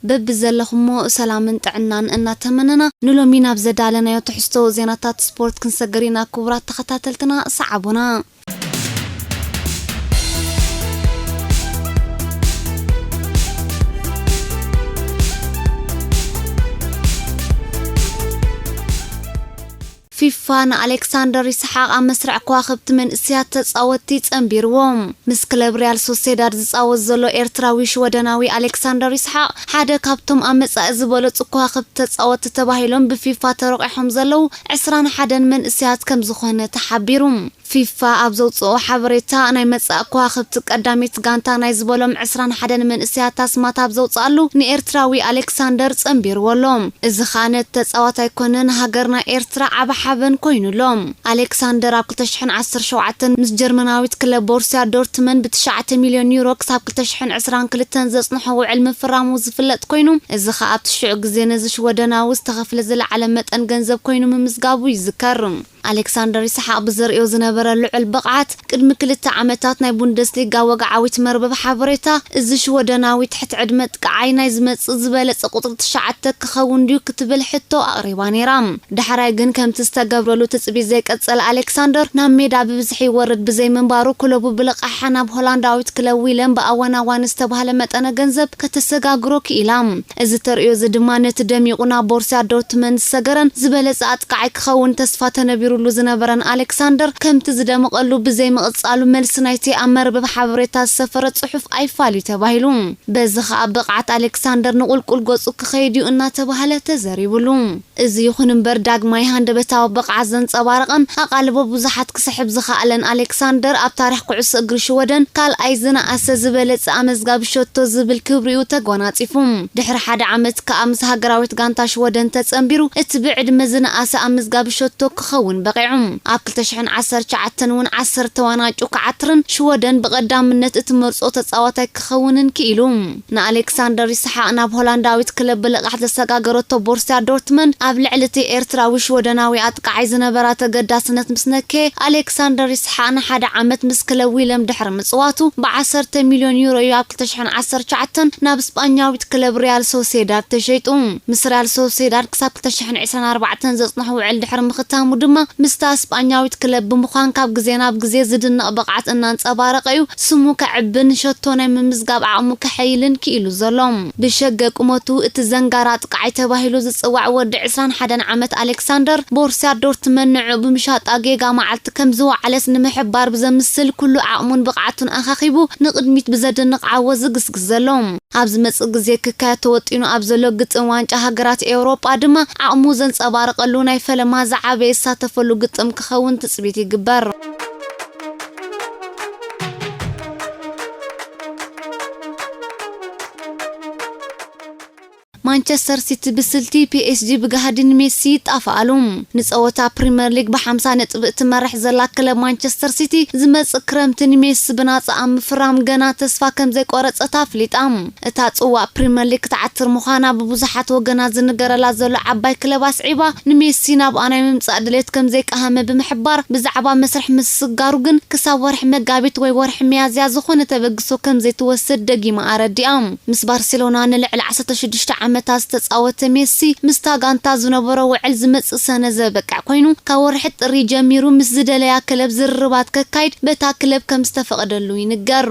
በብዘለኹሞ ሰላምን ጥዕናን እናተመነና፣ ንሎሚ ናብ ዘዳለናዮ ትሕዝቶ ዜናታት ስፖርት ክንሰግር ኢና። ክቡራት ተኸታተልትና፣ ሰዓቡና። ፊፋ ንኣሌክሳንደር ይስሓቕ ኣብ መስርዕ ከዋኽብቲ መንእሰያት ተጻወትቲ ጸንቢርዎ። ምስ ክለብ ሪያል ሶሴዳድ ዝጻወት ዘሎ ኤርትራዊ ሽወደናዊ ኣሌክሳንደር ይስሓቕ፣ ሓደ ካብቶም ኣብ መጻኢ ዝበለጹ ከዋኽብቲ ተጻወትቲ ተባሂሎም ብፊፋ ተረቂሖም ዘለዉ ዕስራን ሓደን መንእሰያት ከም ዝኾነ ተሓቢሩ። ፊፋ ኣብ ዘውጽኦ ሓበሬታ፣ ናይ መጻኢ ከዋኽብቲ ቀዳሚት ጋንታ ናይ ዝበሎም ዕስራን ሓደን መንእሰያት ኣስማት ኣብ ዘውጽኣሉ፣ ንኤርትራዊ ኣሌክሳንደር ጸንቢርዎ ኣሎ። እዚ ኸኣ ነቲ ተጻዋታይ ኮነ ንሃገርና ኤርትራ ዓቢ ሓበን ኮይኑ ኣሎ። ኣሌክሳንደር ኣብ ክልተ ሽሕን ዓሰርተ ሸውዓተን ምስ ጀርመናዊት ክለብ ቦሩስያ ዶርትመን ብትሽዓተ ሚልዮን ዩሮ ክሳብ ክልተ ሽሕን ዕስራን ክልተን ዘጽንሖ ውዕል ምፍራሙ ዝፍለጥ ኮይኑ፣ እዚ ኸኣ ኣብቲ ሽዑ ግዜ ነዚ ሽወደናዊ ዝተኸፍለ ዝለዓለ መጠን ገንዘብ ኮይኑ ምምዝጋቡ ይዝከር። ኣሌክሳንደር ይስሓቕ ብዘርእዮ ዝነበረ ልዑል ብቕዓት፣ ቅድሚ ክልተ ዓመታት ናይ ቡንደስሊጋ ወግዓዊት መርበብ ሓበሬታ፣ እዚ ሽወደናዊ ትሕቲ ዕድመ ጥቃዓይ ናይ ዝመጽእ ዝበለጸ ቁጽሪ ትሽዓተ ክኸውን ድዩ ክትብል ሕቶ ኣቕሪባ ነይራ። ዳሕራይ ግን ከምቲ ዝተገብረሉ ትጽቢት ዘይቀጸለ ኣሌክሳንደር፣ ናብ ሜዳ ብብዝሒ ይወርድ ብዘይምንባሩ፣ ክለቡ ብልቓሓ ናብ ሆላንዳዊት ክለብ ዊለን ብኣወናዋን ዝተባህለ መጠነ ገንዘብ ከተሰጋግሮ ክኢላ። እዚ ተርእዮ እዚ ድማ ነቲ ደሚቑ ናብ ቦሩስያ ዶርትመንድ ዝሰገረን ዝበለጸ ኣጥቃዓይ ክኸውን ተስፋ ተነቢሩሉ ዝነበረን ኣሌክሳንደር ከምቲ ዝደመቐሉ ብዘይምቕጻሉ መልሲ ናይቲ ኣብ መርበብ ሓበሬታ ዝሰፈረ ጽሑፍ ኣይፋል እዩ ተባሂሉ። በዚ ኸኣ ብቕዓት ኣሌክሳንደር ንቑልቁል ገጹ ክኸይድ እዩ እናተባህለ ተዘሪቡሉ። እዚ ይኹን እምበር ዳግማይ ሃንደበታዊ ብቕዓት ዘንጸባረቐን ኣቓልቦ ብዙሓት ክስሕብ ዝኸኣለን ኣሌክሳንደር ኣብ ታሪኽ ኩዕሶ እግሪ ሽወደን ካልኣይ ዝነኣሰ ዝበለጸ ኣመዝጋቢ ሸቶ ዝብል ክብሪኡ ተጎናጺፉ። ድሕሪ ሓደ ዓመት ከኣ ምስ ሃገራዊት ጋንታ ሽወደን ተጸንቢሩ እቲ ብዕድመ ዝነኣሰ ኣመዝጋቢ ሸቶ ክኸውን በቒዑ። ኣብ ክልተ ሽሕን ዓሰርተ ትሽዓተን እውን ዓሰርተ ዋንጫ ክዓትርን ሽወደን ብቐዳምነት እትመርጾ ተጻዋታይ ክኸውንን ክኢሉ። ንኣሌክሳንደር ይስሓቕ ናብ ሆላንዳዊት ክለብ ብልቓሕ ዘሰጋገረቶ ቦሩስያ ዶርትመንድ ኣብ ልዕሊ እቲ ኤርትራዊ ሽወደናዊ ኣጥቃዓይ ዝነበራ ተገዳስነት ምስ ነከየ፣ ኣሌክሳንደር ይስሓቕ ንሓደ ዓመት ምስ ክለብ ዊለም ድሕሪ ምጽዋቱ፣ ብዓሰርተ ሚልዮን ዩሮ እዩ ኣብ ክልተ ሽሕን ዓሰርተ ትሽዓተን ናብ ስጳኛዊት ክለብ ሪያል ሶሴዳድ ተሸይጡ። ምስ ሪያል ሶሴዳድ ክሳብ ክልተ ሽሕን ዕስራን ኣርባዕተን ዘጽንሖ ውዕል ድሕሪ ምኽታሙ ድማ፣ ምስታ ስጳኛዊት ክለብ ብምዃን ካብ ግዜ ናብ ግዜ ዝድነቕ ብቕዓት እናንጸባረቐ እዩ ስሙ ከዕብን ሸቶ ናይ ምምዝጋብ ዓቕሙ ከሐይልን ክኢሉ ዘሎ። ብሸገ ቁመቱ እቲ ዘንጋራ ኣጥቃዓይ ተባሂሉ ዝጽዋዕ ወዲ ዕስራን ሓደን ዓመት ኣሌክሳንደር፣ ቦሩስያ ዶርትመን ንዕኡ ብምሻጣ ጌጋ መዓልቲ ከም ዝወዓለት ንምሕባር ብዘምስል ኩሉ ዓቕሙን ብቕዓቱን ኣኻኺቡ ንቕድሚት ብዘደንቕ ዓወት ዝግስግስ ዘሎ። ኣብ ዝመጽእ ግዜ ክካየድ ተወጢኑ ኣብ ዘሎ ግጥም ዋንጫ ሃገራት ኤውሮጳ ድማ ዓቕሙ ዘንጸባርቐሉ ናይ ፈለማ ዝዓበየ ዝሳተፈሉ ግጥም ክኸውን ትጽቢት ይግበር። ማንቸስተር ሲቲ ብስልቲ፣ ፒኤስጂ ብጋህዲ ንሜሲ ይጣፍኣሉ። ንጸወታ ፕሪምየር ሊግ ብሓምሳ ነጥቢ እትመርሕ ዘላ ክለብ ማንቸስተር ሲቲ ዝመጽእ ክረምቲ ንሜሲ ብናጻ ኣብ ምፍራም ገና ተስፋ ከም ዘይቆረጸት ኣፍሊጣ። እታ ጽዋእ ፕሪምየር ሊግ ክትዓትር ምዃና ብብዙሓት ወገናት ዝንገረላ ዘሎ ዓባይ ክለብ ኣስዒባ፣ ንሜሲ ናብኣ ናይ ምምጻእ ድሌት ከም ዘይቀሃመ ብምሕባር፣ ብዛዕባ መስርሕ ምስስጋሩ ግን ክሳብ ወርሒ መጋቢት ወይ ወርሒ ሚያዝያ ዝኾነ ተበግሶ ከም ዘይትወስድ ደጊማ ኣረዲኣ። ምስ ባርሴሎና ንልዕሊ ዓሰርተ ሽዱሽተ ዓመታት ዝተጻወተ ሜሲ፣ ምስታ ጋንታ ዝነበሮ ውዕል ዝመጽእ ሰነ ዘበቅዕ ኮይኑ፣ ካብ ወርሒ ጥሪ ጀሚሩ ምስ ዝደለያ ክለብ ዝርርባት ከካይድ በታ ክለብ ከም ዝተፈቐደሉ ይንገር።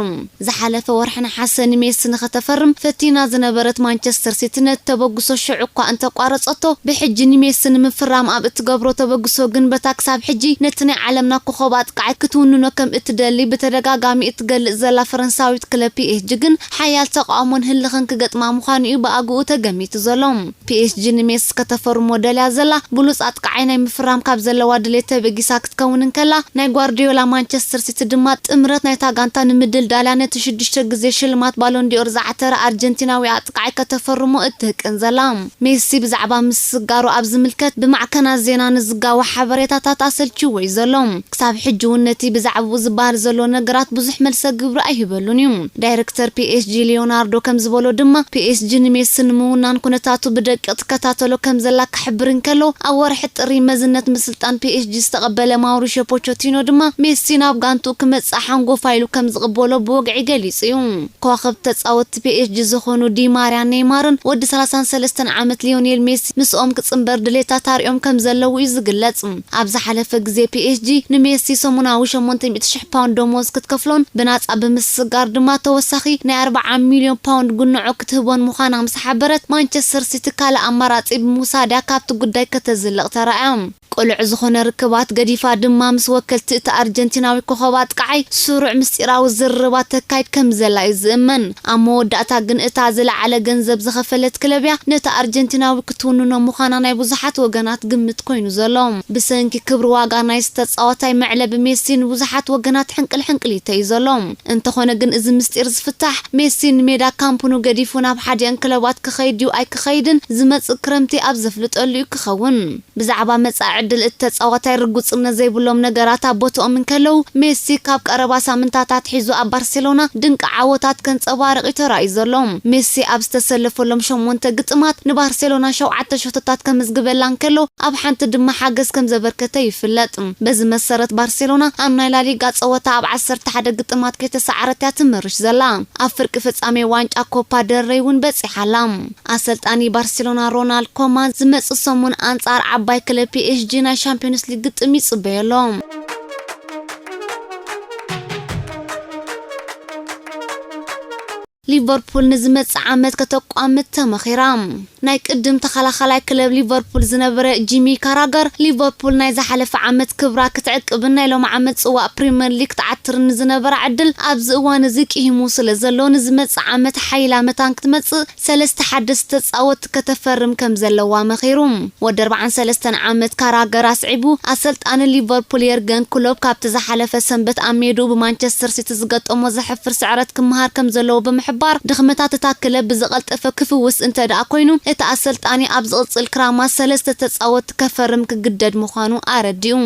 ዝሓለፈ ወርሒ ነሓሰ ንሜሲ ንኸተፈርም ፈቲና ዝነበረት ማንቸስተር ሲቲ ነቲ ተበግሶ ሽዑ እኳ እንተቋረጸቶ፣ ብሕጂ ንሜሲ ንምፍራም ኣብ እትገብሮ ተበግሶ ግን በታ ክሳብ ሕጂ ነቲ ናይ ዓለምና ኮኸብ ኣጥቃዓይ ክትውንኖ ከም እትደሊ ብተደጋጋሚ እትገልጽ ዘላ ፈረንሳዊት ክለብ ፒኤስጂ ግን ሓያል ተቃውሞን ህልኽን ክገጥማ ምዃኑ እዩ ብኣግኡ ተገሚቱ ዘሎ። ፒኤስጂ ንሜሲ ከተፈርሞ ደልያ ዘላ ብሉጽ ኣጥቃዓይ ናይ ምፍራም ካብ ዘለዋ ድሌት ተበጊሳ ክትከውን እንከላ፣ ናይ ጓርዲዮላ ማንቸስተር ሲቲ ድማ ጥምረት ናይታ ጋንታ ንምድልዳልያ ነቲ ሽዱሽተ ግዜ ሽልማት ባሎንዲዮር ዝዓተረ ኣርጀንቲናዊ ኣጥቃዓይ ከተፈርሞ እትህቅን ዘላ። ሜሲ ብዛዕባ ምስስጋሩ ኣብ ዝምልከት ብማዕከናት ዜና ንዝጋወ ሓበሬታታት ኣሰልችዎ እዩ ዘሎ። ክሳብ ሕጂ እውን ነቲ ብዛዕባኡ ዝበሃል ዘሎ ነገራት ብዙሕ መልሰ ግብሪ ኣይህበሉን እዩ። ዳይረክተር ፒኤስጂ ሊዮናርዶ ከም ዝበሎ ድማ፣ ፒኤስጂ ንሜሲ ንምውናን ኩነታቱ ብደቂቕ ትከታተሎ ከም ዘላ ክሕብር እንከሎ፣ ኣብ ወርሒ ጥሪ መዝነት ምስልጣን ፒ ኤስ ጂ ዝተቐበለ ማውሪሾ ፖቸቲኖ ድማ ሜሲ ናብ ጋንቱ ክመጽእ ሓንጎፋ ኢሉ ከም ዝቕበሎ ብወግዒ ገሊጹ እዩ። ከዋኽብቲ ተጻወትቲ ፒ ኤስ ጂ ዝኾኑ ዲ ማርያን ኔይማርን ወዲ ሰላሳን ሰለስተን ዓመት ሊዮኔል ሜሲ ምስኦም ክጽንበር ድሌታት ኣርእዮም ከም ዘለዉ እዩ ዝግለጽ። ኣብ ዝሓለፈ ግዜ ፒ ኤስ ጂ ንሜሲ ሰሙናዊ ሸሞንተ ሚእቲ ሽሕ ፓውንድ ደሞዝ ክትከፍሎን ብናጻ ብምስጋር ድማ ተወሳኺ ናይ ኣርብዓ ሚልዮን ፓውንድ ጉንዖ ክትህቦን ምዃና ምስ ሓበረት፣ ማንቸስተር ሲቲ ካልእ ኣማራጺ ብምውሳድ እያ ካብቲ ጉዳይ ከተዝልቕ ተራእያ። ቅሉዕ ዝኾነ ርክባት ገዲፋ ድማ ምስ ወከልቲ እቲ ኣርጀንቲናዊ ኮኸብ ኣጥቃዓይ ስሩዕ ምስጢራዊ ዝርርባት ተካይድ ከም ዘላ እዩ ዝእመን። ኣብ መወዳእታ ግን እታ ዝለዓለ ገንዘብ ዝኸፈለት ክለብ እያ ነቲ ኣርጀንቲናዊ ክትውንኖ ምዃና ናይ ብዙሓት ወገናት ግምት ኮይኑ ዘሎ። ብሰንኪ ክብሪ ዋጋ ናይ ዝተጻዋታይ መዕለቢ ሜሲ ንብዙሓት ወገናት ሕንቅል ሕንቅሊተ እዩ ዘሎ። እንተኾነ ግን እዚ ምስጢር ዝፍታሕ ሜሲ ንሜዳ ካምፕ ኑ ገዲፉ ናብ ሓዲአን ክለባት ክኸይድ ድዩ ኣይክኸይድን ዝመጽእ ክረምቲ ኣብ ዘፍልጠሉ እዩ ክኸውን። ብዛዕባ መጻኢ ዕድል እቲ ተጻዋታይ ርጉጽነት ዘይብሎም ነገራት ኣብ ቦትኦም እንከለዉ፣ ሜሲ ካብ ቀረባ ሳምንታት ኣትሒዙ ኣብ ባርሴሎና ድንቂ ዓወታት ከንጸባርቕ እዩ ተራእዩ ዘሎ። ሜሲ ኣብ ዝተሰለፈሎም ሸሞንተ ግጥማት ንባርሴሎና ሸውዓተ ሸቶታት ከመዝግበላ እንከሎ፣ ኣብ ሓንቲ ድማ ሓገዝ ከም ዘበርከተ ይፍለጥ። በዚ መሰረት ባርሴሎና ኣብ ናይ ላሊጋ ጸወታ ኣብ ዓሰርተ ሓደ ግጥማት ከይተሰዓረት እያ ትምርሽ ዘላ። ኣብ ፍርቂ ፍጻሜ ዋንጫ ኮፓ ደል ሬይ እውን በጺሓ ኣላ። ኣሰልጣኒ ባርሴሎና ሮናልድ ኮማን ዝመጽእ ሰሙን ኣንጻር ዓባይ ክለብ ፒ ኤስ ጂ ናይ ሻምፒዮንስ ሊግ ግጥም ይጽበዮ ኣሎ። ሊቨርፑል ንዝመጽእ ዓመት ከተቋምት ተመኺራ። ናይ ቅድም ተኸላኸላይ ክለብ ሊቨርፑል ዝነበረ ጂሚ ካራገር፣ ሊቨርፑል ናይ ዝሓለፈ ዓመት ክብራ ክትዕቅብን ናይ ሎሚ ዓመት ጽዋእ ፕሪምየር ሊግ ክትዓትርን ንዝነበራ ዕድል ኣብዚ እዋን እዚ ቂሂሙ ስለ ዘሎ፣ ንዝመጽእ ዓመት ሓይላ መታን ክትመጽእ ሰለስተ ሓደስቲ ተጻወትቲ ከተፈርም ከም ዘለዋ መኺሩ። ወዲ ኣርባዓን ሰለስተን ዓመት ካራገር ኣስዒቡ፣ ኣሰልጣኒ ሊቨርፑል የርገን ክሎፕ ካብቲ ዝሓለፈ ሰንበት ኣብ ሜድኡ ብማንቸስተር ሲቲ ዝገጠሞ ዘሕፍር ስዕረት ክመሃር ከም ዘለዎ ብምሕባር፣ ድኽመታት እታ ክለብ ብዝቐልጠፈ ክፍውስ እንተ ደኣ ኮይኑ፣ እቲ ኣሰልጣኒ ኣብ ዝቕጽል ክራማት ሰለስተ ተጻወትቲ ከፈርም ክግደድ ምዃኑ ኣረዲኡ።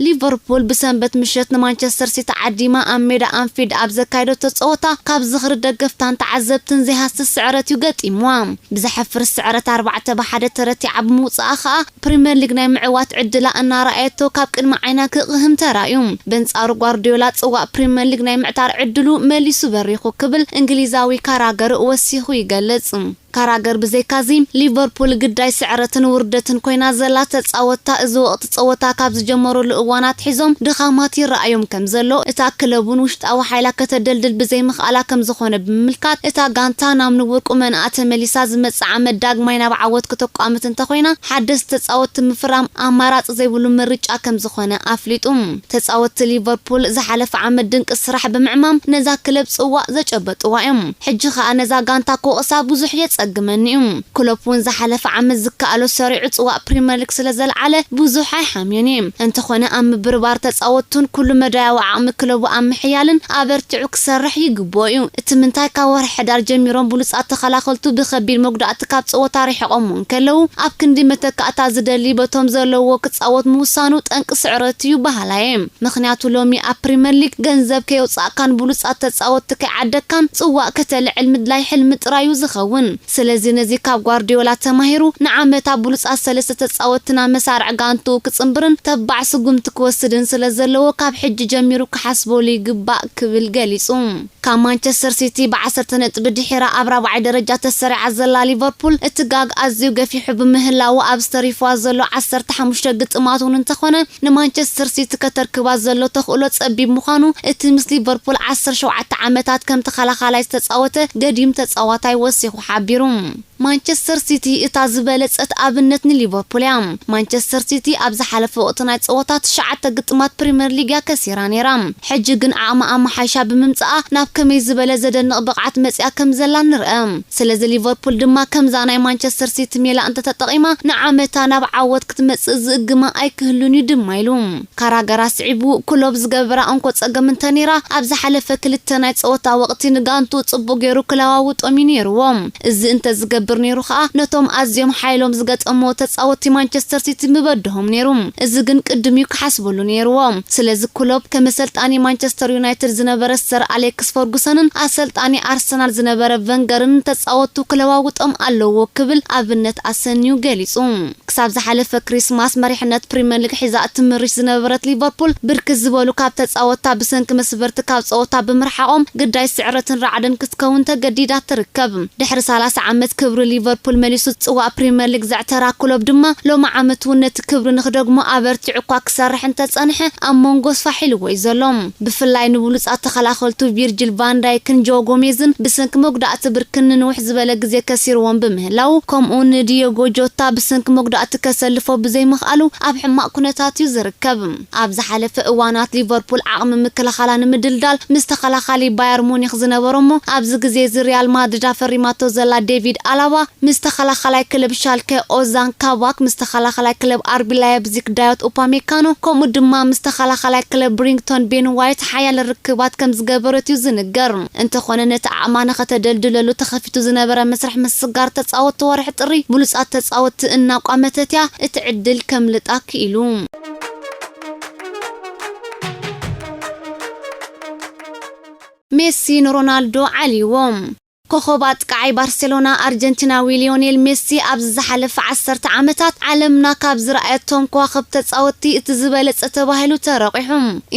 ሊቨርፑል ብሰንበት ምሸት ንማንቸስተር ሲቲ ዓዲማ ኣብ ሜዳ ኣንፊልድ ኣብ ዘካየደቶ ጸወታ፣ ካብ ዝኽሪ ደገፍታን ተዓዘብትን ዘይሃስስ ስዕረት እዩ ገጢምዋ። ብዘሕፍር ስዕረት ኣርባዕተ ብሓደ ተረቲዓ ብምውጽኣ ኸኣ፣ ፕሪምየር ሊግ ናይ ምዕዋት ዕድላ እናረኣየቶ ካብ ቅድሚ ዓይና ክቕህም ተራእዩ። በንጻሩ ጓርዲዮላ ጽዋእ ፕሪምየር ሊግ ናይ ምዕታር ዕድሉ መሊሱ በሪኹ ክብል እንግሊዛዊ ካራገር ወሲኹ ይገልጽ። ካራገር ብዘይካዚ፣ ሊቨርፑል ግዳይ ስዕረትን ውርደትን ኮይና ዘላ ተጻወታ፣ እዚ ወቕቲ ጸወታ ካብ ዝጀመረሉ እዋን ኣትሒዞም ድኻማት ይረኣዮም ከም ዘሎ፣ እታ ክለብ እውን ውሽጣዊ ሓይላ ከተደልድል ብዘይምኽኣላ ከም ዝኾነ ብምምልካት፣ እታ ጋንታ ናብ ንቡር ቁመናኣ ተመሊሳ ዝመጽእ ዓመት ዳግማይ ናብ ዓወት ከተቋምት እንተኾይና፣ ሓደስቲ ተጻወትቲ ምፍራም ኣማራጺ ዘይብሉ ምርጫ ከም ዝኾነ ኣፍሊጡ። ተጻወትቲ ሊቨርፑል ዝሓለፈ ዓመት ድንቂ ስራሕ ብምዕማም ነዛ ክለብ ጽዋእ ዘጨበጥዋ እዮም። ሕጂ ኸኣ ነዛ ጋንታ ክወቕሳ ብዙሕ የጸግመኒ እዩ። ክሎፕ እውን ዝሓለፈ ዓመት ዝከኣሎ ሰሪዑ ጽዋእ ፕሪምየር ሊግ ስለ ዘልዓለ ብዙሕ ኣይሓምዮን እየ። እንተኾነ ኣብ ምብርባር ተጻወትቱን ኩሉ መዳያዊ ዓቕሚ ክለቡ ኣብ ምሕያልን ኣበርቲዑ ክሰርሕ ይግብኦ እዩ። እቲ ምንታይ ካብ ወርሒ ሕዳር ጀሚሮም ብሉጻት ተኸላኸልቱ ብኸቢድ መጉዳእቲ ካብ ጸወታ ርሒቖም እንከለዉ ኣብ ክንዲ መተካእታ ዝደሊ በቶም ዘለዎ ክጻወት ምውሳኑ ጠንቂ ስዕረት እዩ በሃላይ እየ። ምኽንያቱ ሎሚ ኣብ ፕሪምየር ሊግ ገንዘብ ከየውጻእካን ብሉጻት ተጻወትቲ ከይዓደግካን ጽዋእ ከተልዕል ምድላይ ሕልሚ ጥራዩ ዝኸውን። ስለዚ ነዚ ካብ ጓርዲዮላ ተማሂሩ ንዓመታ ብሉጻት ሰለስተ ተጻወትቲ ናብ መሳርዕ ጋንትኡ ክጽንብርን ተባዕ ስጉምቲ ክወስድን ስለ ዘለዎ ካብ ሕጂ ጀሚሩ ክሓስበሉ ይግባእ ክብል ገሊጹ። ካብ ማንቸስተር ሲቲ ብዓሰርተ ነጥቢ ድሒራ ኣብ ራብዓይ ደረጃ ተሰሪዓ ዘላ ሊቨርፑል እቲ ጋግ ኣዝዩ ገፊሑ ብምህላዉ ኣብዚ ተሪፍዋ ዘሎ ዓሰርተ ሓሙሽተ ግጥማት እውን እንተኾነ ንማንቸስተር ሲቲ ከተርክባ ዘሎ ተኽእሎ ጸቢብ ምዃኑ እቲ ምስ ሊቨርፑል ዓሰርተ ሸውዓተ ዓመታት ከም ተኸላኻላይ ዝተጻወተ ገዲም ተጻዋታይ ወሲኹ ሓቢሩ። ማንቸስተር ሲቲ እታ ዝበለጸት ኣብነት ንሊቨርፑል እያ። ማንቸስተር ሲቲ ኣብ ዝሓለፈ ወቕቲ ናይ ጸወታ ትሽዓተ ግጥማት ፕሪምየር ሊግ እያ ከሲራ ነይራ። ሕጂ ግን ዓቕማ ኣመሓይሻ ብምምጽኣ ናብ ከመይ ዝበለ ዘደንቕ ብቕዓት መጺኣ ከም ዘላ ንርአ። ስለዚ ሊቨርፑል ድማ ከምዛ ናይ ማንቸስተር ሲቲ ሜላ እንተተጠቒማ ንዓመታ ናብ ዓወት ክትመጽእ ዝእግማ ኣይክህሉን እዩ ድማ ኢሉ። ካራገር ኣስዒቡ፣ ክሎፕ ዝገበራ እንኮ ጸገም እንተ ነይራ ኣብ ዝሓለፈ ክልተ ናይ ጸወታ ወቕቲ ንጋንቱ ጽቡቕ ገይሩ ክለዋውጦም እዩ ነይርዎ። እዚ እንተ ዝገብር ቁጽጽር ነይሩ ከኣ ነቶም ኣዝዮም ሓይሎም ዝገጠምዎ ተጻወትቲ ማንቸስተር ሲቲ ምበድሆም ነይሩ። እዚ ግን ቅድሚኡ ክሓስበሉ ነይርዎ። ስለዚ ክሎፕ ከም ኣሰልጣኒ ማንቸስተር ዩናይትድ ዝነበረ ሰር ኣሌክስ ፈርጉሰንን ኣሰልጣኒ ኣርሰናል ዝነበረ ቨንገርን ንተጻወትቱ ክለዋውጦም ኣለዎ ክብል ኣብነት ኣሰንዩ ገሊጹ። ክሳብ ዝሓለፈ ክሪስማስ መሪሕነት ፕሪምየር ሊግ ሒዛ እትምርሽ ዝነበረት ሊቨርፑል ብርክት ዝበሉ ካብ ተጻወትታ ብሰንኪ መስበርቲ ካብ ጸወታ ብምርሓቖም ግዳይ ስዕረትን ራዕድን ክትከውን ተገዲዳ ትርከብ። ድሕሪ ሰላሳ ዓመት ክብሪ ሊቨርፑል መሊሱ ዝጽዋእ ፕሪምየር ሊግ ዘዕተራ ክሎፕ ድማ ሎሚ ዓመት እውን ነቲ ክብሪ ንክደግሞ ኣበርቲዑ እኳ ክሰርሕ እንተጸንሐ ኣብ መንጎ ስፋሕ ኢልዎ እዩ ዘሎ። ብፍላይ ንብሉጻት ተኸላኸልቱ ቪርጅል ቫን ዳይክን ጆ ጎሜዝን ብሰንኪ መጉዳእቲ ብርክን ንንውሕ ዝበለ ግዜ ከሲርዎም ብምህላው ከምኡ ንዲዮጎ ጆታ ብሰንኪ መጉዳእቲ ከሰልፎ ብዘይምኽኣሉ ኣብ ሕማቕ ኩነታት እዩ ዝርከብ። ኣብ ዝሓለፈ እዋናት ሊቨርፑል ዓቕሚ ምክልኻላ ንምድልዳል ምስ ተኸላኻሊ ባየር ሙኒክ ዝነበሮ እሞ ኣብዚ ግዜ እዚ ሪያል ማድሪድ ኣፈሪማቶ ዘላ ዴቪድ ኣላባ ምስ ተኸላኻላይ ክለብ ሻልከ ኦዛን ካባክ ምስ ተኸላኻላይ ክለብ ኣርቢ ላይፕዚግ ዳዮት ኡፓሜካኖ ከምኡ ድማ ምስ ተኸላኻላይ ክለብ ብሪንግቶን ቤን ዋይት ሓያለ ርክባት ከም ዝገበረት እዩ ዝንገር። እንተኾነ ነቲ ዓቕማ ንኸተደልድለሉ ተኸፊቱ ዝነበረ መስርሕ ምስጋር ተጻወትቲ ወርሒ ጥሪ ብሉጻት ተጻወትቲ እናቋመተት እያ እቲ ዕድል ከምልጣ ክኢሉ። ሜሲ ንሮናልዶ ዓልይዎም። ኮኸብ ኣጥቃዓይ ባርሴሎና ኣርጀንቲናዊ ሊዮኔል ሜሲ ኣብዚ ዝሓለፈ ዓሰርተ ዓመታት ዓለምና ካብ ዝረኣየቶም ከዋኽብቲ ተጻወትቲ እቲ ዝበለጸ ተባሂሉ ተረቒሑ።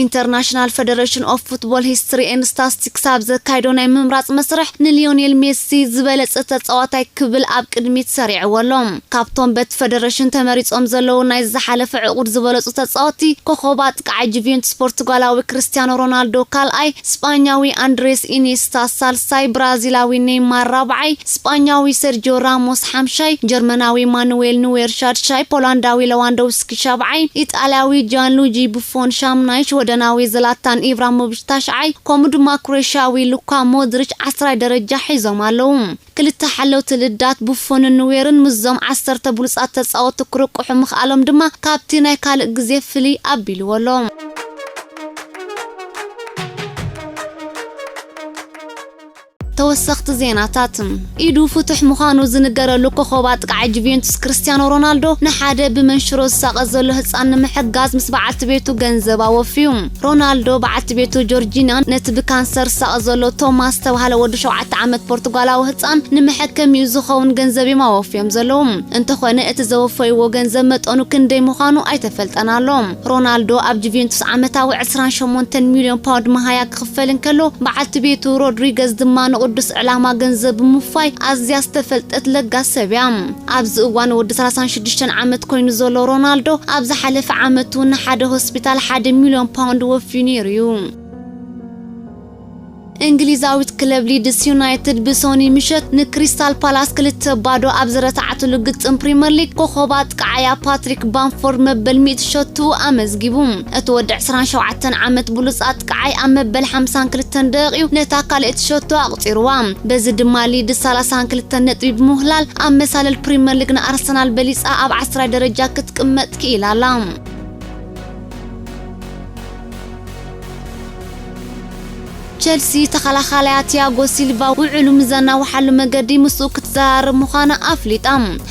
ኢንተርናሽናል ፌደሬሽን ኦፍ ፉትቦል ሂስትሪ ኤንድ ስታስቲክስ ኣብ ዘካይዶ ናይ ምምራጽ መስርሕ ንሊዮኔል ሜሲ ዝበለጸ ተጻዋታይ ክብል ኣብ ቅድሚት ሰሪዕዎ ኣሎ። ካብቶም በቲ ፌደሬሽን ተመሪጾም ዘለዉ ናይ ዝሓለፈ ዕቑድ ዝበለጹ ተጻወትቲ ኮኸብ ኣጥቃዓይ ጁቬንቱስ ፖርቱጋላዊ ክርስቲያኖ ሮናልዶ ካልኣይ፣ ስጳኛዊ ኣንድሬስ ኢኒስታ ሳልሳይ፣ ብራዚላዊ ኔይማር ራብዓይ፣ ስጳኛዊ ሰርጂዮ ራሞስ ሓምሻይ፣ ጀርመናዊ ማኑዌል ኑዌር ሻድሻይ፣ ፖላንዳዊ ለዋንዶውስኪ ሻብዓይ፣ ኢጣልያዊ ጃንሉጂ ቡፎን ሻምናይ፣ ሽወደናዊ ዘላታን ኢብራሞቪች ታሽዓይ፣ ከምኡ ድማ ክሮኤሽያዊ ሉካ ሞድሪች ዓስራይ ደረጃ ሒዞም ኣለዉ። ክልተ ሓለውቲ ልዳት ቡፎንን ኑዌርን ምስዞም ዓሰርተ ብሉጻት ተጻወትቲ ክርቁሑ ምኽኣሎም ድማ ካብቲ ናይ ካልእ ግዜ ፍልይ ኣቢልዎ ኣሎ። ተወሰኽቲ ዜናታት። ኢዱ ፍቱሕ ምዃኑ ዝንገረሉ ኮኸብ ኣጥቃዓይ ጁቬንቱስ ክርስቲያኖ ሮናልዶ ንሓደ ብመንሽሮ ዝሳቐ ዘሎ ህጻን ንምሕጋዝ ምስ በዓልቲ ቤቱ ገንዘብ ኣወፍዩ። ሮናልዶ በዓልቲ ቤቱ ጆርጂና ነቲ ብካንሰር ዝሳቐ ዘሎ ቶማስ ዝተባህለ ወዲ ሸውዓተ ዓመት ፖርቱጋላዊ ህጻን ንመሐከሚኡ ዝኸውን ገንዘብ እዮም ኣወፍዮም ዘለዉ። እንተኾነ እቲ ዘወፈይዎ ገንዘብ መጠኑ ክንደይ ምዃኑ ኣይተፈልጠን ኣሎ። ሮናልዶ ኣብ ጁቬንቱስ ዓመታዊ ዕስራን ሸሞንተን ሚልዮን ፓውንድ መሃያ ክኽፈል እንከሎ፣ በዓልቲ ቤቱ ሮድሪገዝ ድማ ንቕዱስ ዕላማ ገንዘብ ብምውፋይ ኣዝያ ዝተፈልጠት ለጋስ ሰብ እያ። ኣብዚ እዋን ወዲ ሰላሳን ሽዱሽተን ዓመት ኮይኑ ዘሎ ሮናልዶ ኣብ ዝሓለፈ ዓመት እውን ንሓደ ሆስፒታል ሓደ ሚልዮን ፓውንድ ወፍዩ ነይሩ እዩ። እንግሊዛዊት ክለብ ሊድስ ዩናይትድ ብሶኒ ምሸት ንክሪስታል ፓላስ ክልተ ባዶ ኣብ ዝረታዓትሉ ግጥም ፕሪምየር ሊግ ኮኸብ ኣጥቃዓያ ፓትሪክ ባምፎርድ መበል ሚእቲ ሸቶኡ ኣመዝጊቡ። እቲ ወዲ ዕስራን ሸውዓተን ዓመት ብሉጽ ኣጥቃዓይ ኣብ መበል ሓምሳን ክልተን ደቂቑ ነታ ካልኣይቲ ሸቶ ኣቑጺርዋ። በዚ ድማ ሊድስ ሰላሳን ክልተን ነጥቢ ብምውህላል ኣብ መሳለል ፕሪምየር ሊግ ንኣርሰናል በሊጻ ኣብ ዓስራይ ደረጃ ክትቅመጥ ክኢላ ኣላ። ቸልሲ ተኸላኻላያ ቲያጎ ሲልቫ ውዕሉ ምስ ዘናውሓሉ መገዲ ምስኡ ክትዘራረብ ምዃና ኣፍሊጣ።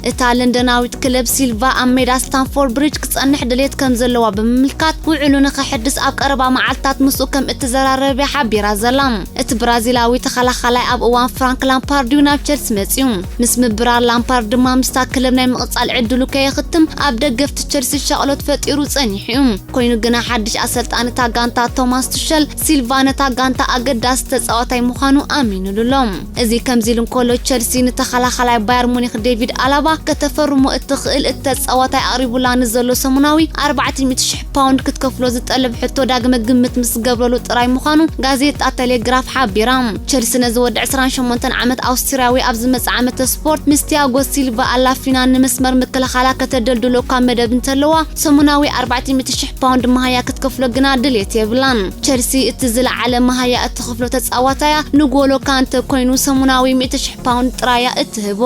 እታ ለንደናዊት ክለብ ሲልቫ ኣብ ሜዳ ስታንፎርድ ብሪጅ ክጸንሕ ድሌት ከም ዘለዋ ብምምልካት ውዕሉ ንኸሐድስ ኣብ ቀረባ መዓልታት ምስኡ ከም እትዘራረብ እያ ሓቢራ ዘላ። እቲ ብራዚላዊ ተኸላኻላይ ኣብ እዋን ፍራንክ ላምፓርድ እዩ ናብ ቸልሲ መጺኡ። ምስ ምብራር ላምፓርድ ድማ ምስታ ክለብ ናይ ምቕጻል ዕድሉ ከየኽትም ኣብ ደገፍቲ ቸልሲ ሻቕሎት ፈጢሩ ጸኒሑ እዩ። ኮይኑ ግና ሓድሽ ኣሰልጣኒ እታ ጋንታ ቶማስ ቱሸል ሲልቫ ነታ ጋንታ ኣገዳሲ ተጻዋታይ ምዃኑ ኣሚኑሉ ኣሎ። እዚ ከምዚ ኢሉ እንከሎ ቸልሲ ንተኸላኻላይ ባየር ሙኒክ ዴቪድ ኣላባ ከተፈርሞ እትኽእል እቲ ተጻዋታይ ኣቕሪቡላ ንዘሎ ሰሙናዊ ኣርባዕተ ሚእቲ ሽሕ ፓውንድ ክትከፍሎ ዝጠልብ ሕቶ ዳግመ ግምት ምስ ገብረሉ ጥራይ ምዃኑ ጋዜጣ ቴሌግራፍ ሓቢራ። ቸልሲ ነዚ ወዲ ዕስራን ሸሞንተን ዓመት ኣውስትርያዊ ኣብ ዝመጽእ ዓመተ ስፖርት ምስ ቲያጎ ሲልቫ ኣላፊና ንመስመር ምክልኻላ ከተደልድሎ ካብ መደብ እንተለዋ፣ ሰሙናዊ ኣርባዕተ ሚእቲ ሽሕ ፓውንድ መሃያ ክትከፍሎ ግና ድልየት የብላን። ቸልሲ እቲ ዝለዓለ መሃያ እትኸፍሎ ተጻዋታያ ንጎሎ ካንተ ኮይኑ ሰሙናዊ ሚእቲ ሽሕ ፓውንድ ጥራያ እትህቦ።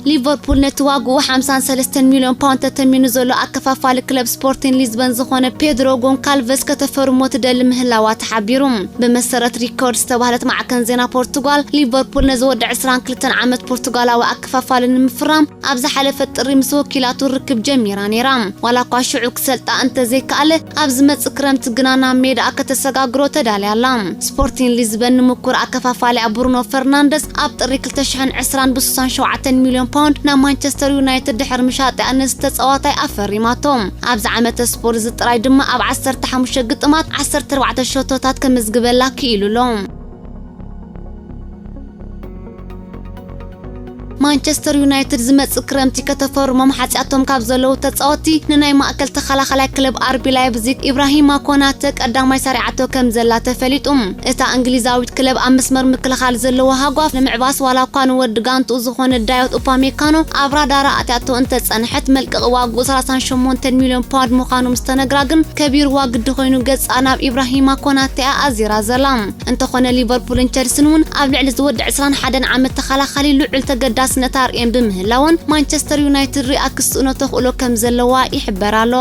ሊቨርፑል ነቲ ዋግኡ ሓምሳን ሰለስተን ሚልዮን ፓውንድ ተተሚኑ ዘሎ ኣከፋፋሊ ክለብ ስፖርቲን ሊዝበን ዝኾነ ፔድሮ ጎንካልቨስ ከተፈርሞ ትደሊ ምህላዋ ተሓቢሩ። ብመሰረት ሪኮርድ ዝተባህለት ማዕከን ዜና ፖርቱጋል፣ ሊቨርፑል ነዚ ወዲ ዕስራን ክልተን ዓመት ፖርቱጋላዊ ኣከፋፋሊ ንምፍራም ኣብ ዝሓለፈ ጥሪ ምስ ወኪላቱ ርክብ ጀሚራ ነይራ። ዋላ እኳ ሽዑ ክሰልጣ እንተዘይከኣለ፣ ኣብ ዝመጽእ ክረምቲ ግና ናብ ሜዳኣ ከተሰጋግሮ ተዳልያ ኣላ። ስፖርቲን ሊዝበን ንምኩር ኣከፋፋሊኣ ብሩኖ ፈርናንደስ ኣብ ጥሪ ክልተ ሽሕን ዕስራን ብ67 ሚልዮን ፓውንድ ናብ ማንቸስተር ዩናይትድ ድሕሪ ምሻጥያ ነዚ ተጻዋታይ ኣፈሪማቶ። ኣብዚ ዓመተ ስፖርት እዚ ጥራይ ድማ ኣብ ዓሰርተ ሓሙሽተ ግጥማት ዓሰርተ ኣርባዕተ ሸቶታት ከመዝግበላ ክኢሉ ኣሎ። ማንቸስተር ዩናይትድ ዝመጽእ ክረምቲ ከተፈርሞም ሓጽያቶም ካብ ዘለዉ ተጻወትቲ ንናይ ማእከል ተኸላኻላይ ክለብ ኣርቢ ላይፕዚግ ኢብራሂማ ኮናተ ቀዳማይ ሰሪዓቶ ከም ዘላ ተፈሊጡ። እታ እንግሊዛዊት ክለብ ኣብ መስመር ምክልኻል ዘለዎ ሃጓፍ ንምዕባስ ዋላ እኳ ንወዲ ጋንትኡ ዝኾነ ዳዮት ኡፓሜካኖ ኣብ ራዳራ ኣትያቶ እንተጸንሐት፣ መልቀቒ ዋግኡ ሰላሳን ሸሞንተን ሚልዮን ፓውንድ ምዃኑ ምስ ተነግራ ግን ከቢርዋ ግዲ ኮይኑ ገጻ ናብ ኢብራሂማ ኮናተ እያ ኣዚራ ዘላ። እንተኾነ ሊቨርፑልን ቸልስን እውን ኣብ ልዕሊ ዝወዲ ዕስራን ሓደን ዓመት ተኸላኻሊ ልዑል ተገዳስነት ኣርእየን ብምህላወን ማንቸስተር ዩናይትድ ሪኣ ክስእኖ ተኽእሎ ከም ዘለዋ ይሕበር ኣሎ።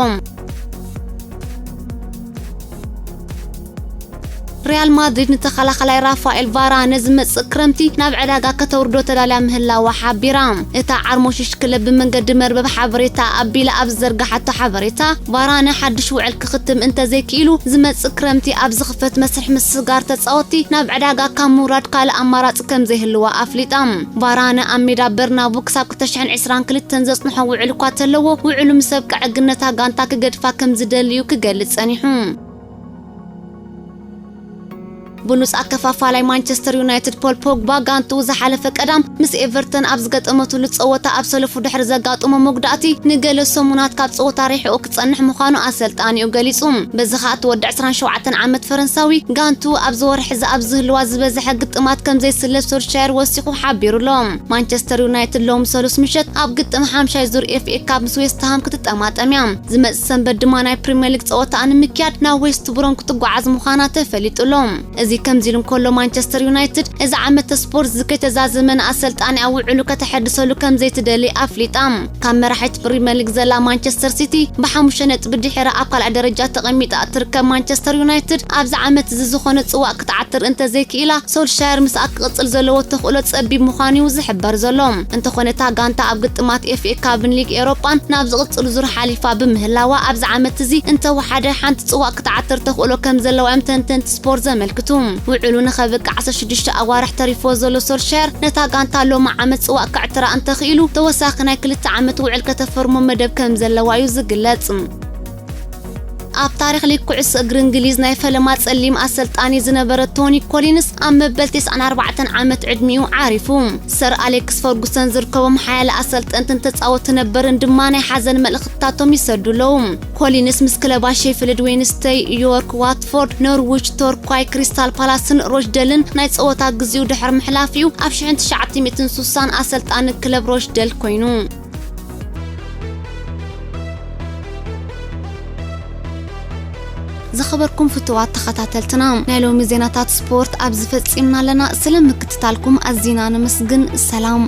ሪያል ማድሪድ ንተኸላኻላይ ራፋኤል ቫራነ ዝመጽእ ክረምቲ ናብ ዕዳጋ ከተውርዶ ተዳልያ ምህላዋ ሓቢራ። እታ ዓርሞሽሽ ክለብ ብመንገዲ መርበብ ሓበሬታ ኣቢላ ኣብ ዝዘርጋሓቶ ሓበሬታ፣ ቫራነ ሓድሽ ውዕል ክኽትም እንተዘይክኢሉ፣ ዝመጽእ ክረምቲ ኣብ ዝኽፈት መስርሕ ምስግጋር ተጻወትቲ ናብ ዕዳጋ ካብ ምውራድ ካልእ ኣማራጺ ከም ዘይህልዋ ኣፍሊጣ። ቫራነ ኣብ ሜዳ በርናቡ ክሳብ ክልተ ሽሕን ዕስራን ክልተን ዘጽንሖ ውዕል እኳ ተለዎ፣ ውዕሉ ምስ ኣብቅዐ ግን ነታ ጋንታ ክገድፋ ከም ዝደሊ እዩ ክገልጽ ጸኒሑ። ብሉጽ ኣከፋፋላይ ማንቸስተር ዩናይትድ ፖል ፖግባ ጋንትኡ ዝሓለፈ ቀዳም ምስ ኤቨርተን ኣብ ዝገጠመትሉ ጸወታ ኣብ ሰለፉ ድሕሪ ዘጋጠሞ መጉዳእቲ ንገለ ሰሙናት ካብ ጸወታ ርሒቑ ክጸንሕ ምዃኑ ኣሰልጣኒኡ ገሊጹ። በዚ ኸኣ እቲ ወዲ ዕስራን ሸውዓተን ዓመት ፈረንሳዊ ጋንትኡ ኣብዚ ወርሒ እዚ ኣብ ዝህልዋ ዝበዝሐ ግጥማት ከም ዘይስለፍ ሶልሻየር ወሲኹ ሓቢሩ ኣሎ። ማንቸስተር ዩናይትድ ሎሚ ሰሉስ ምሸት ኣብ ግጥም ሓምሻይ ዙር ኤፍ ኤ ካፕ ምስ ዌስትሃም ክትጠማጠም እያ። ዝመጽእ ሰንበት ድማ ናይ ፕሪምየር ሊግ ጸወታኣ ንምክያድ ናብ ዌስት ብሮም ክትጓዓዝ ምዃና ተፈሊጡ ኣሎ። እዚ ከምዚ ኢሉ እንከሎ፣ ማንቸስተር ዩናይትድ እዚ ዓመት ስፖርት እዚ ከይተዛዘመ ንኣሰልጣኒኣ ውዕሉ ከተሐድሰሉ ከም ዘይትደሊ ኣፍሊጣ። ካብ መራሒት ፕሪምየር ሊግ ዘላ ማንቸስተር ሲቲ ብሓሙሽተ ነጥቢ ድሒራ ኣብ ካልኣይ ደረጃ ተቐሚጣ እትርከብ ማንቸስተር ዩናይትድ ኣብዚ ዓመት እዚ ዝኾነ ጽዋእ ክትዓትር እንተዘይክኢላ፣ ሶልሻየር ምስኣ ክቕጽል ዘለዎ ተኽእሎ ጸቢብ ምዃኑ እዩ ዝሕበር ዘሎ። እንተኾነ፣ እታ ጋንታ ኣብ ግጥማት ኤፍ ኤ ካፕን ሊግ ኤውሮጳን ናብ ዝቕጽል ዙር ሓሊፋ ብምህላዋ፣ ኣብዚ ዓመት እዚ እንተወሓደ ሓንቲ ጽዋእ ክትዓትር ተኽእሎ ከም ዘለዋ እዮም ተንተንቲ ስፖርት ዘመልክቱ። ውዕሉ ንኸብቅዕ ዓሰርተ ሽዱሽተ ኣዋርሕ ተሪፎ ዘሎ ሶልሻየር፣ ነታ ጋንታ ሎሚ ዓመት ጽዋእ ከዕትራ እንተኽኢሉ፣ ተወሳኺ ናይ ክልተ ዓመት ውዕል ከተፈርሞ መደብ ከም ዘለዋ እዩ ዝግለጽ። ኣብ ታሪኽ ሊግ ኩዕሶ እግሪ እንግሊዝ ናይ ፈለማ ጸሊም ኣሰልጣኒ ዝነበረ ቶኒ ኮሊንስ ኣብ መበል ተስዓን ኣርባዕተን ዓመት ዕድሚኡ ዓሪፉ። ሰር ኣሌክስ ፈርጉሰን ዝርከቦም ሓያለ ኣሰልጠንትን ተጻወቲ ነበርን ድማ ናይ ሓዘን መልእኽትታቶም ይሰዱ ኣለዉ። ኮሊንስ ምስ ክለባት ሼፊልድ ዌንስተይ፣ ዮርክ፣ ዋትፎርድ፣ ኖርዊች፣ ቶርኳይ፣ ክሪስታል ፓላስን ሮችደልን ናይ ጸወታ ግዜኡ ድሕሪ ምሕላፍ እዩ ኣብ ሽሕን ትሽዓተ ሚእትን ስሳን ኣሰልጣኒ ክለብ ሮችደል ኮይኑ። ዝኸበርኩም ፍቱዋት ተኸታተልትና፣ ናይ ሎሚ ዜናታት ስፖርት ኣብዚ ፈጺምና ኣለና። ስለ ምክትታልኩም ኣዚና ነመስግን። ሰላም።